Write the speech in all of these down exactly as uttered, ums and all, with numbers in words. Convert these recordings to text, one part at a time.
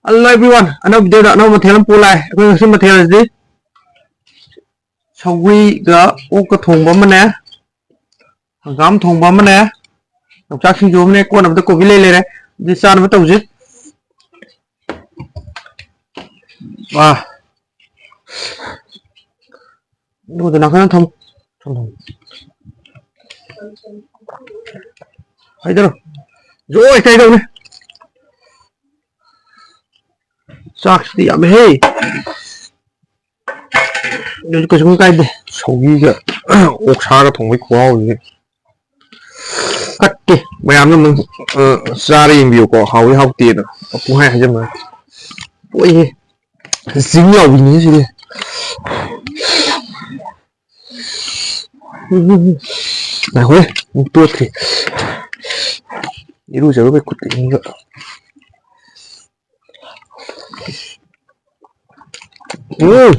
Hello everyone, ꯑꯅꯧꯕ video ꯗ ꯑꯅꯧꯕ ꯃꯊꯦꯜ ꯑꯃ ꯄꯨ ꯂꯥꯛꯑꯦ꯫ ꯑꯩꯈꯣꯏ ꯉꯁꯤ ꯃꯊꯦꯜ ꯑꯁꯤꯗꯤ ꯁꯧꯒ꯭ꯔꯤꯒ ꯑꯣꯛꯀ ꯊꯣꯡꯕ ꯑꯃꯅꯦ, ꯍꯪꯒꯥꯝ ꯊꯣꯡꯕ ꯑꯃꯅꯦ, ꯌꯣꯡꯆꯥꯛ ꯁꯤꯡꯖꯨ ꯑꯃꯅꯦ, ꯀꯣꯠꯅꯕꯗ ꯀꯣꯕꯤ ꯂꯩ ꯂꯩꯔꯦ꯫ ꯑꯗꯨꯗꯤ ꯆꯥꯅꯕ ꯇꯧꯁꯤ꯫ ꯑꯥ꯫ ꯑꯗꯨꯒ ꯅꯥꯀꯟꯗ ꯊꯝ-, ꯊꯝ-, ꯊꯝ-, ꯍꯥꯏꯗꯔꯣ꯫ ꯖꯣꯏ ꯀꯩꯗꯧꯅꯤ? ꯆꯥꯛꯁꯤꯗꯤ ꯌꯥꯝꯃꯦꯍꯦ꯫ ꯑꯗꯨꯁꯨ ꯀꯩꯁꯨꯝ ꯀꯥꯏꯗꯦ꯫ ꯁꯧꯒ꯭ꯔꯤꯒ ꯑꯣꯛꯁꯥꯒ ꯊꯣꯡꯕꯩ ꯈꯨꯍꯥꯎꯁꯤꯗꯤ꯫ ꯀꯠꯇꯦ꯫ ꯃꯌꯥꯝꯅ ꯑꯗꯨꯝ, ꯑ, ꯆꯥꯔ ꯌꯦꯡꯕꯤꯌꯨꯀꯣ꯫ ꯍꯥꯎꯏ ꯍꯥꯎꯇꯦꯅ ꯄꯨꯡꯍꯥꯏ ꯍꯥꯏꯖꯟꯕ ꯅꯠꯇꯦ꯫ ꯂꯣꯏꯍꯦ꯫ ꯆꯤꯡ ꯂꯥꯎꯕꯤꯅꯤ ꯁꯤꯗꯤ꯫ ꯎꯝ, ꯎꯝ, ꯎꯝ꯫ ꯉꯥꯏꯈꯣꯍꯦ꯫ ꯑꯃꯨꯛ ꯇꯣꯠꯈ꯭ꯔꯦ꯫ ꯏꯔꯨꯖꯔꯨꯕꯩ ꯈꯨꯠ ꯏꯪꯉꯤꯕ꯫ ꯎꯝ꯫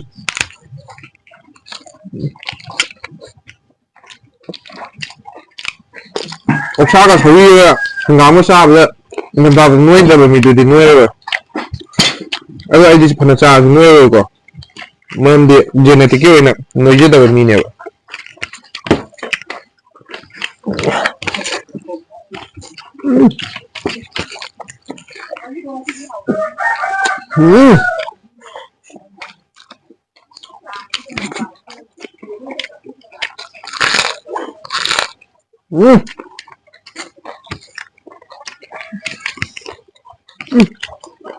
ꯑꯣꯛꯁꯥꯒ ꯁꯧꯒ꯭ꯔꯤꯒ ꯍꯪꯒꯥꯝꯒ ꯆꯥꯕꯗ ꯏꯪꯊꯝꯊꯥꯗ ꯅꯣꯏꯗꯕ ꯃꯤꯗꯨꯗꯤ ꯅꯣꯏꯔꯔꯣꯏ꯫ ꯑꯗꯣ ꯑꯩꯗꯤ ꯐꯅ ꯆꯥꯔꯁꯨ ꯅꯣꯏꯔꯔꯣꯏꯀꯣ꯫ ꯃꯔꯝꯗꯤ genetic ꯀꯤ ꯑꯣꯏꯅ ꯅꯣꯏꯖꯗꯕ ꯃꯤꯅꯦꯕ꯫ ꯎꯝ꯫ ꯎꯝ꯫ ꯎꯝ꯫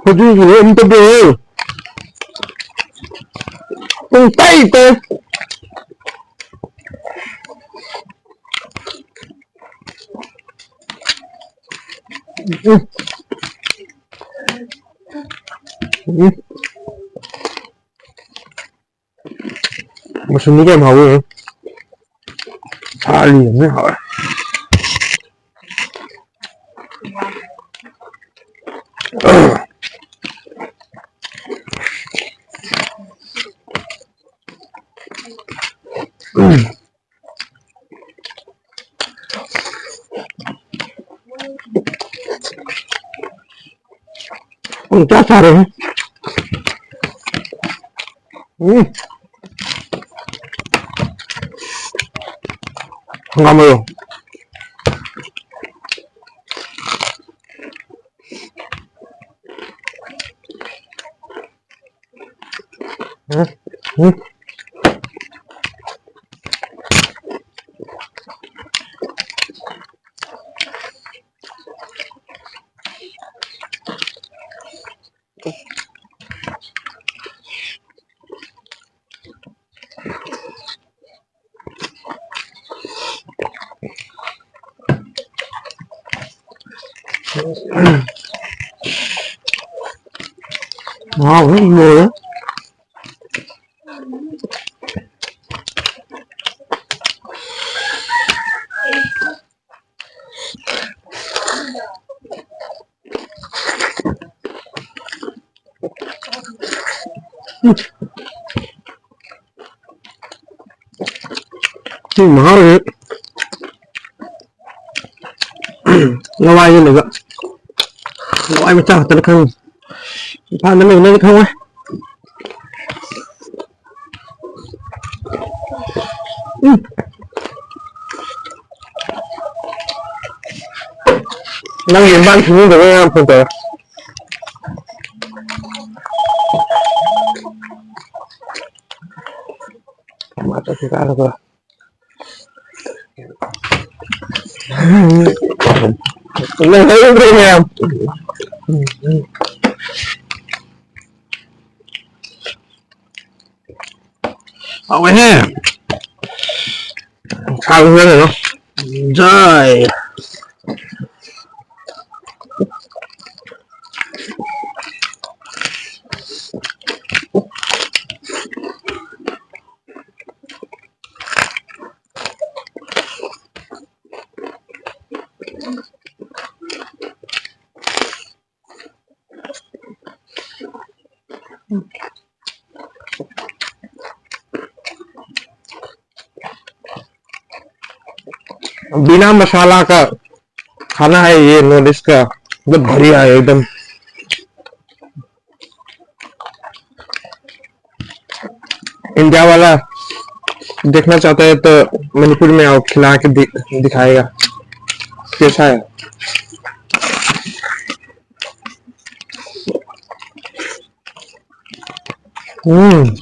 ꯍꯧꯖꯤꯛ ꯑꯝꯇ ꯄꯨꯡ ꯇꯩ ꯇꯩ꯫ ꯎꯝ꯫ ꯎꯝ꯫ ꯃꯁꯨꯝꯗꯨ ꯀꯌꯥꯝ ꯍꯥꯎꯋꯤ ꯌꯦꯡꯉꯨ꯫ ꯁꯥ ꯑꯂꯤꯕꯅꯤꯅ ꯍꯥꯎꯋꯦ꯫ ꯄꯨꯡꯆꯥ ꯆꯥꯔꯦꯍꯦ꯫ ꯎꯝ꯫ ꯍꯪꯒꯥꯝ ꯃꯔꯨ꯫ ꯎꯝ, ꯎꯝ꯫ ꯃꯍꯥꯎ ꯍꯦꯛ ꯂꯣꯏꯔꯦ꯫ ꯁꯤ ꯃꯍꯥꯎꯁꯤ ꯂꯋꯥꯏꯗ ꯂꯩꯕ ꯂꯋꯥꯏ ꯃꯆꯥ ꯈꯛꯇꯅ ꯈꯪꯉꯤ꯫ ꯏꯝꯐꯥꯜꯗ ꯂꯩꯕꯅꯗꯤ ꯈꯪꯉꯣꯏ꯫ ꯎꯝ꯫ ꯅꯪꯒꯤ ꯏꯝꯐꯥꯜ ꯁꯤꯡꯖꯨꯗꯨꯒ ꯌꯥꯝ ꯐꯖꯔꯦ꯫ ꯃꯥ ꯆꯠꯈꯤ ꯀꯥꯟꯗꯀꯣ꯫ ꯂꯩꯍꯧꯗ꯭ꯔꯦ ꯃꯌꯥꯝ꯫ ꯍꯥꯎꯋꯦꯍꯦ꯫ ꯁꯥ ꯎꯅꯔꯦꯗꯣ꯫ ꯖꯥꯏ꯫ बिना मसाला का खाना है ये नॉर्थ ईस्ट का, बहुत बढ़िया है एकदम। इंडिया वाला देखना चाहता है तो मणिपुर में आओ, खिला के दि-, दिखाएगा कैसा है। हम्म।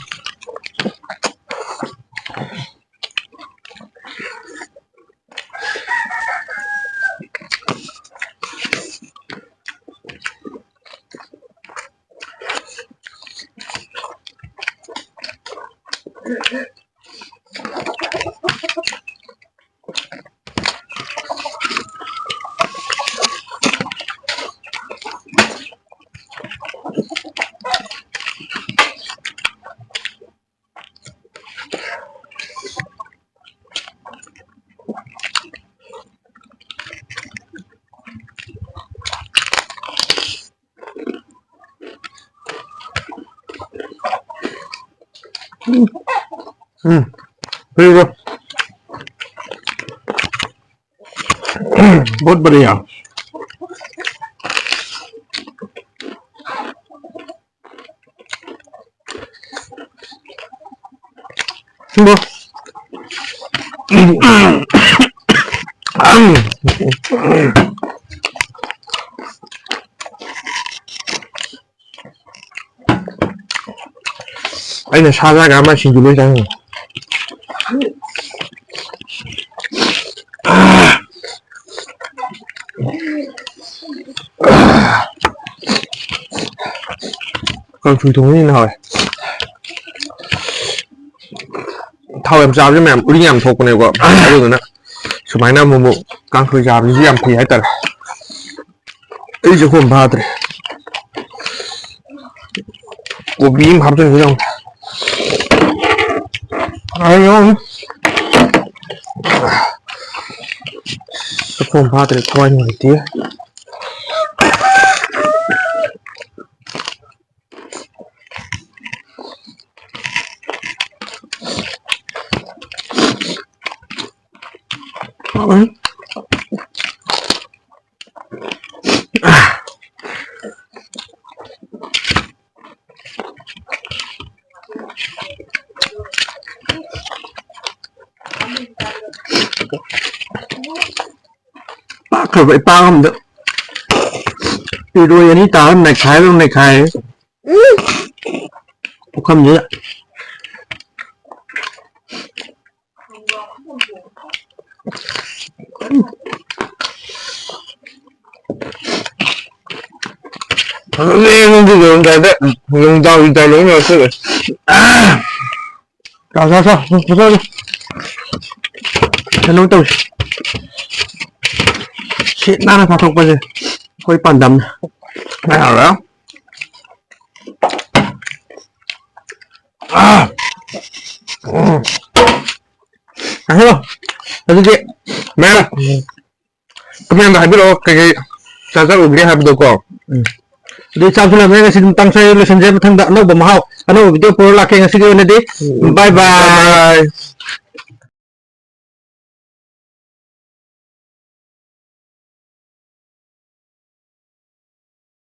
हम्म, फिर वो बहुत बढ़िया। वो ꯑꯩꯅ ꯁꯥ ꯆꯥꯒ ꯑꯃ ꯁꯤꯡꯖꯨ ꯂꯣꯏ ꯆꯥꯅꯤꯡꯉꯦ꯫ ꯀꯥꯡꯁꯣꯏ ꯊꯣꯡꯕꯅ ꯍꯦꯟꯅ ꯍꯥꯎꯋꯦ꯫ ꯊꯥꯎ ꯌꯥꯝ ꯆꯥꯕꯁꯦ ꯃꯌꯥꯝ ꯎꯔꯤꯡ ꯌꯥꯝ ꯊꯣꯛꯄꯅꯦꯀꯣ꯫ ꯑꯗꯨꯗꯨꯅ ꯁꯨꯃꯥꯏꯅ ꯑꯃꯨꯛ ꯑꯃꯨꯛ ꯀꯥꯡꯁꯣꯏ ꯆꯥꯕꯁꯤꯁꯨ ꯌꯥꯝ ꯐꯩ ꯍꯥꯏꯇꯥꯔꯦ꯫ ꯑꯩ ꯆꯥꯛꯈꯣꯝ ꯐꯥꯗ꯭ꯔꯦ꯫ ꯀꯣꯕꯤ ꯑꯃ ꯍꯥꯞꯆꯤꯟꯕ ꯌꯥꯎ꯫ ꯆꯥꯛꯈꯣꯝ ꯐꯥꯗ꯭ꯔꯦ, ꯊꯋꯥꯏ ꯅꯨꯡꯉꯥꯏꯇꯦ꯫ ꯄꯥꯛꯈ꯭ꯔꯕ ꯏꯄꯥꯛ ꯑꯝꯗ ꯏꯔꯣꯏ ꯑꯅꯤ ꯇꯥꯔ ꯅꯩꯈꯥꯏꯕ ꯅꯩꯈꯥꯏ꯫ ꯄꯨꯈꯝꯁꯤꯗ꯫ ꯐꯖꯅ ꯅꯨꯡꯗꯤ ꯂꯣꯏꯔꯝꯗꯥꯏꯗ ꯅꯨꯡꯗꯥꯡꯒꯤ ꯗꯥꯏꯂꯣꯛ ꯑꯃ ꯌꯥꯎꯁꯜꯂꯦ꯫ ꯆꯥꯎ, ꯆꯥꯎ, ꯆꯥꯎ꯫ ꯐꯖꯅ꯫ ꯀꯩꯅꯣ ꯇꯧꯁꯤ꯫ ꯁꯤꯠ ꯅꯥꯟꯅ ꯆꯥꯊꯣꯛꯄꯁꯦ ꯑꯩꯈꯣꯏ ꯄꯥꯟꯗꯝꯅꯤ꯫ ꯌꯥꯔꯦ꯫ ꯑꯥ꯫ ꯎꯝ꯫ ꯉꯥꯏꯈꯣ꯫ ꯑꯗꯨꯗꯤ ꯃꯌꯥꯝ ꯀꯃꯦꯟꯗ ꯍꯥꯏꯕꯤꯔꯛꯑꯣ, ꯀꯩꯀꯩ ꯆꯥꯖꯔꯨꯒꯦ ꯍꯥꯏꯕꯗꯣꯀꯣ꯫ ꯎꯝ꯫ ꯑꯗꯨꯗꯤ ꯆꯥꯛꯁꯨ ꯂꯣꯏꯕꯅꯤꯅ ꯉꯁꯤꯗꯤ ꯃꯇꯥꯡ ꯁ꯭ꯋꯥꯏꯗ ꯂꯣꯏꯁꯤꯟꯖꯔꯦ꯫ ꯃꯊꯪꯗ ꯑꯅꯧꯕ ꯃꯍꯥꯎ, ꯑꯅꯧꯕ ꯚꯤꯗꯤꯑꯣ ꯄꯨꯔ ꯂꯥꯛꯀꯦ꯫ ꯉꯁꯤꯒꯤ ꯑꯣꯏꯅꯗꯤ ꯎꯝ꯫ Bye bye꯫ Bye bye꯫